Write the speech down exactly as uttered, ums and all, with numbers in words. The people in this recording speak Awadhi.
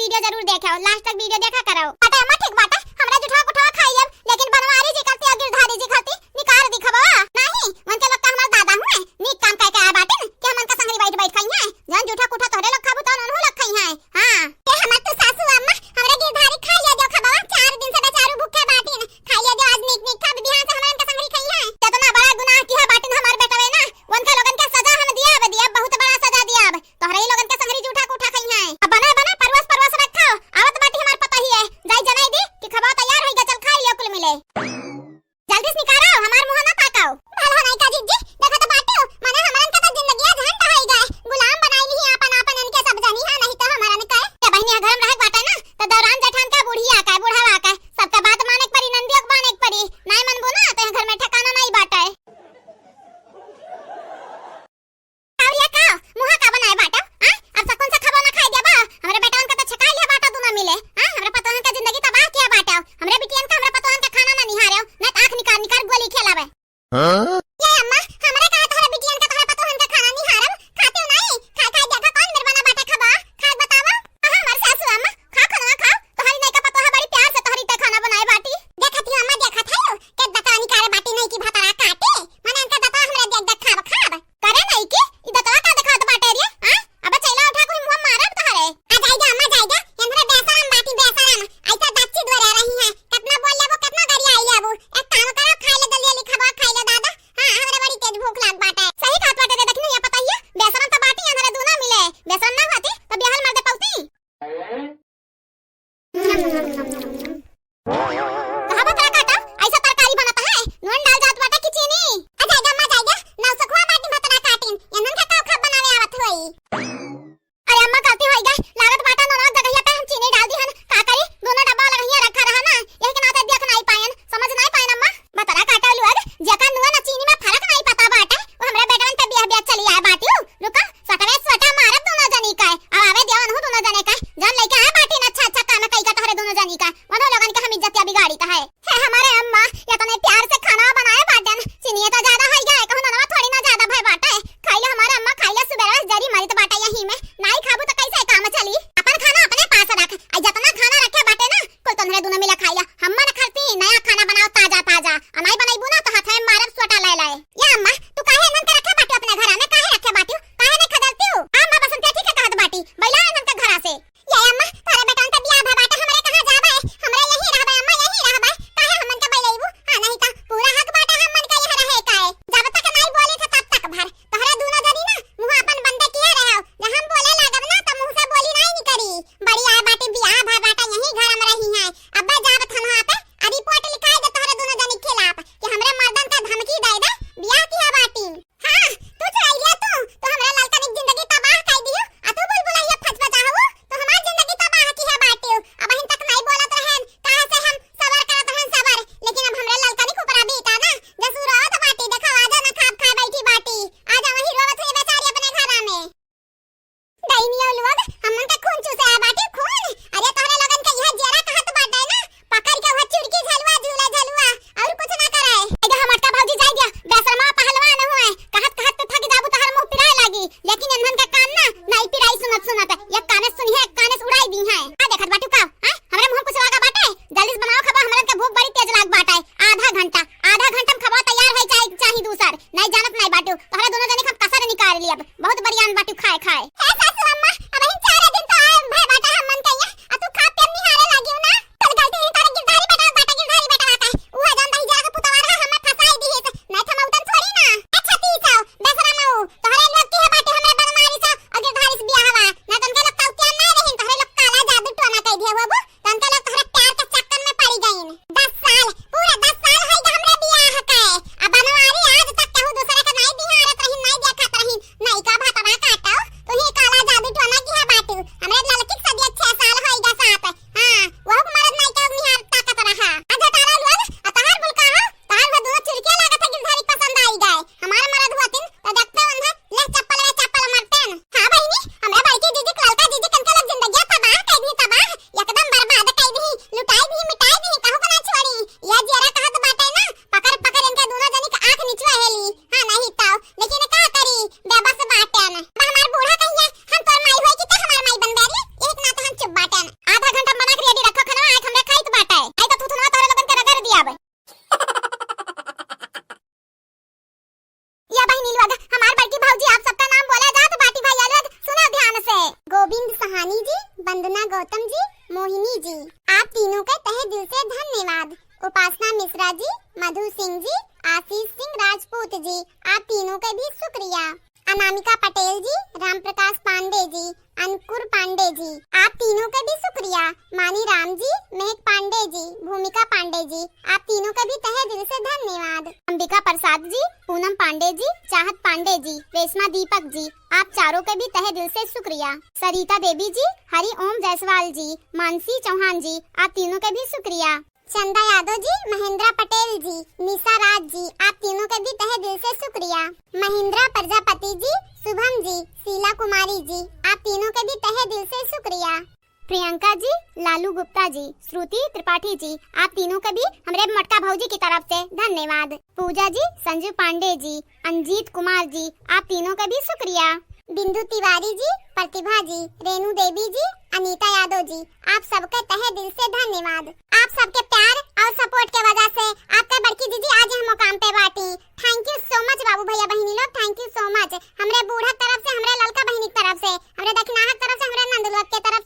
वीडियो जरूर देखेउ, last तक वीडियो देखा करो। बाटे अम्मा, ठीक बाटे, हमरा जूठा कुठवा खाई अब, लेकिन बनवारी जी करती और गिरधारी जी करती निकार दी खबवा। नहीं, उनके लोग तो हमार दादा हुए, नीक काम कह के आए बाटिन कि हम उनका संगरी बैठ बैठ खाई हैं। जौन जूठा कुठा तोहरे लोग खाबू, तौन उनहू लोग खाई हैं। हाँ। ए हमार तू सासू अम्मा, हमरा गिरधारी खाई ले दियो खबवा, चार दिन से बेचारू भूखे बाटिन, खाई ले दियो आज नीक नीक खा, बिहान से हमरा उनका संगरी खाई हैं। कितना बड़ा गुनाह किया बाटिन हमार बेटवे ना, उनका लोगन के सजा हम दिया अब, दिया, बहुत बड़ा सजा दिया अब। तोहरे ही लोगन के संगरी जूठा कुठा खाई हैं। अब बना, बना, परवस, परवस रखो। आवत बाटी हमार पतोहिए। जाई जनाई दी कि खबा तैयार होई गया, चल खाई लियो कुल मिले। जल्दी से निकारो, हमार मुंह ना ताकाओ। भला नहीं का जीजी, देखा तो बाटू, माने हमरन का तो जिंदगिया झंड होई गए। गुलाम बनाई नहीं आपन, आपन इनके सब जनी, हाँ, नहीं तो हमरन का। जब बहिनी घर में रहे बाटे ना, तो दौरान जेठान का बुढ़िया का, बुढ़ावा का, सबका बात माने के पड़ी, नंदियों के माने के पड़ी। नहीं मनबू ना, तो यहाँ घर में ठिकाना नहीं बाटे। कावरिया का, मुहा का बनाए बाटा? आ? अब सकून से खबो ना खाए देबा? हमरे बेटवन का तो छकाई लिया बाटा दुनो मिले। आ? हमरे पतोहन का जिंदगी तबाह किया बाटा। हमरे बिटियन का, हमरे पतोहन का खाना ना निहारे, ना तो आँख निकार निकार गोली खेलावे। हाँ? ये अम्मा, हमरे कहा तोहरे बिटियन का, तोहरे पतोहन का खाना निहारब? खाते हो नहीं? खाए खाए देखा कौन मेर बना बाटा खबा? खा बतावा। कहाँ हमार सासू अम्मा? खा खाना खा। तोहरी नहीं का पतोह बड़ी प्यार से तोहरी ते खाना बनाए बाटी। देखत ही अम्मा, देखत है, के दतवा निकाले बाटी नहीं की भतरा काटे। मने इनका दतवा हमरे देख देख खाब खाब। करे नहीं की, ई दतवा का देखात बाटे रे? हाँ? अबे चैला उठा कोई मुंह मारब तोहरे। आ जाइगा अम्मा, जाइगा, इनहरे बेशरम बाटी, बेशरम। ऐसा दच्ची द्वारे रही है, कितना बोल लेबो, कितना गरिया आई लेबो। एक काम करो, खाई ले जल्दी जल्दी खबा, खाई ले दादा। हाँ, हमरे बड़ी तेज भूख लाग बाटे। सही कहत बाटे रे, देखी नहीं, ये पता ही है, बेशरम तो बाटी, इनहरे दूना मिले। बेशरम ना होती, तो बियाहल मर दे पौती। कहाँ बा तरकारी काटा? ऐसा तरकारी बनत है? नून डाल जात बाटे कि चीनी? आ जाइगा अम्मा, जाइगा। नौसखुआ बाटी भतरा काटिन। एनन का काव खाब बनावे आवत होई। अरे अम्मा, गलती होई गई। लागत बाटे नून जगहिया पे हम चीनी डाल दी हन। का करी? दोनों डब्बा लगहिया रखा रहा ना। यही के नाते देख नहीं पायन, समझ नहीं पायन अम्मा। भतरा काटा लोग, जेका नून आ चीनी में फर्क नहीं पता बाटे, वो हमरे बेटवन पे बियाह बियाह चली आए बाटियो। रुका, सटवे सटा मारब दोनों जनी का। अब आवे दिया उनहु दोनों जने का। जौन लइका है बाटिन अच्छा अच्छा काम कई का तोहरे दोनों जनी का। उनहु लोगन के हम इज्जतिया बिगाड़ी का है। हे हमारे अम्मा, ये तने प्यार से खाना बनाए बाटन। चीनी तो ज्यादा होई गए, कहूँ ननवा थोड़ी ना ज्यादा भय बाटे। खाई ले हमारे अम्मा, खाई ले, सुबेरवा जरी मरित बाटे यही में। नाई खाबू तो कैसे काम चली? अपन खाना अपने पास रख। आ जितना खाना रखे बाटे ना, कुल तोहरे दोनों मिला खाई ला। हम मन खरती नया खाना बनाओ ताजा ताजा। आ नाई बनइबू ना तो हाथ में मारब सोटा लाए लाए। या अम्मा, तू काहे इनन के रखे बाटू अपने घरा में? काहे रखे बाटू? काहे नहीं खदेलती हूँ? हाँ अम्मा, बसंतिया ठीक है कहत बाटी। बैला इनन के घरा से। या अम्मा, तोरे बेटन के बियाह भा बाटे, हमरे कहाँ जाबे? हमरे यही रहबे अम्मा, यही रहबे। काहे हमन के बैलइबू? हाँ, नहीं तो पूरा हक बाटे हमन के यहाँ रहे काए। जब तक नाई बोली थे तब तक भर। तोहरे दोनों जनी ना मुँह अपन बंदे किए रहो। जब हम बोले लागब ना तो मुँह से बोली नाई निकरी। बड़ी आए बाटी बियाह भा बाटे यही घर में रही है। अब्बे जाब थाना पे आ रिपोर्ट लिखाए दे तोहरे दोनों जनी के खिलाफ कि हमरे मर्दन का धमकी दे दे बियाह किया बाटी। हाँ, तू चुड़ैलिया तू, तू हमरा ललकन की जिंदगी तबाह कर दियो। आ तू बुलबुलैया फचफचाहू, तू हमार जिंदगी तबाह किहे बाटियो। अबहिन तक नहीं बोलत रहन, काहे से हम सबर करत रहन सबर, लेकिन अब हमरा ललकन के ऊपर अभी इतना जसुरावत बाटी, देखा आजा ना खाब खाए बैठी बाटी, आजा वही रोवत हुई बेचारी अपने घरा में। डाइनिया लोग, हमन के खून चूसे आए बाटे, खून। अरे तोहरे लोगन के यह जेरा कहत बाटे ना, पकड़ के वह चुरकी झलुआ, झूला झलुआ, और कुछ ना करे। एगो हम अटका भौजी जाई दिया, बेशरमा पहलवान हुए, कहत कहत तू थक जाबू, तोहर मुंह पिराए लागी, लेकिन इन्हन के कान ना, नाई पिराई सुनत सुनत, एक काने सुनी है, एक काने से उड़ाई दी है। आ देखत बाटू का, हैं? हमरे मुंह कुछ लागा बाटे, जल्दी से बनाओ खाबा, हमरन के भूख बड़ी तेज लाग बाटे। आधा घंटा, आधा घंटा में खाबा तैयार है, चाहे चाही दूसर, नहीं जानत नहीं बाटू, तोहरे दोनों जने के हम कसर निकाल लियब, बहुत बरियान बाटू खाए खाए। हे सासू अम्मा, अब हम चाय रानी जी, वंदना गौतम जी, मोहिनी जी, आप तीनों के तहे दिल से धन्यवाद। उपासना मिश्रा जी, मधु सिंह जी, आशीष सिंह राजपूत जी, आप तीनों के भी शुक्रिया। अनामिका पटेल जी, राम प्रकाश पांडे जी, अंकुर पांडे जी, आप तीनों के भी शुक्रिया। मानी राम जी, मेहक पांडे जी, भूमिका पांडे जी, आप तीनों के भी तहे दिल से धन्यवाद। अंबिका प्रसाद जी, पूनम पांडे जी, चाहत पांडे जी, रेशमा दीपक जी, आप चारों के भी तहे दिल से शुक्रिया। सरिता देवी जी, हरि ओम जायसवाल जी, मानसी चौहान जी, आप तीनों के भी शुक्रिया। चंदा यादव जी, महेंद्रा पटेल जी, निशा राज जी, आप तीनों के भी तहे दिल से शुक्रिया। महेंद्रा प्रजापति जी, शुभम जी, शीला कुमारी जी, आप तीनों के भी तहे दिल से शुक्रिया। प्रियंका जी, लालू गुप्ता जी, श्रुति त्रिपाठी जी, आप तीनों के भी हमरे मोटका भौजी की तरफ से धन्यवाद। पूजा जी, संजू पांडे जी, अंजीत कुमार जी, आप तीनों के भी शुक्रिया। बिंदु तिवारी जी, प्रतिभा जी, रेणु देवी जी, अनीता यादव जी, आप सबके तहे दिल से धन्यवाद। आप सबके प्यार और support के वजह से आपके बड़की जीजी आज हम मुकाम पे बाटी। Thank you so much बाबू भैया बहिनी लोग, thank you so much। हमरे बूढ़ा तरफ से, हमरे ललका बहिनी की तरफ से, हमरे दक्षिणाहक तरफ से, हमरे नंद लोग के तरफ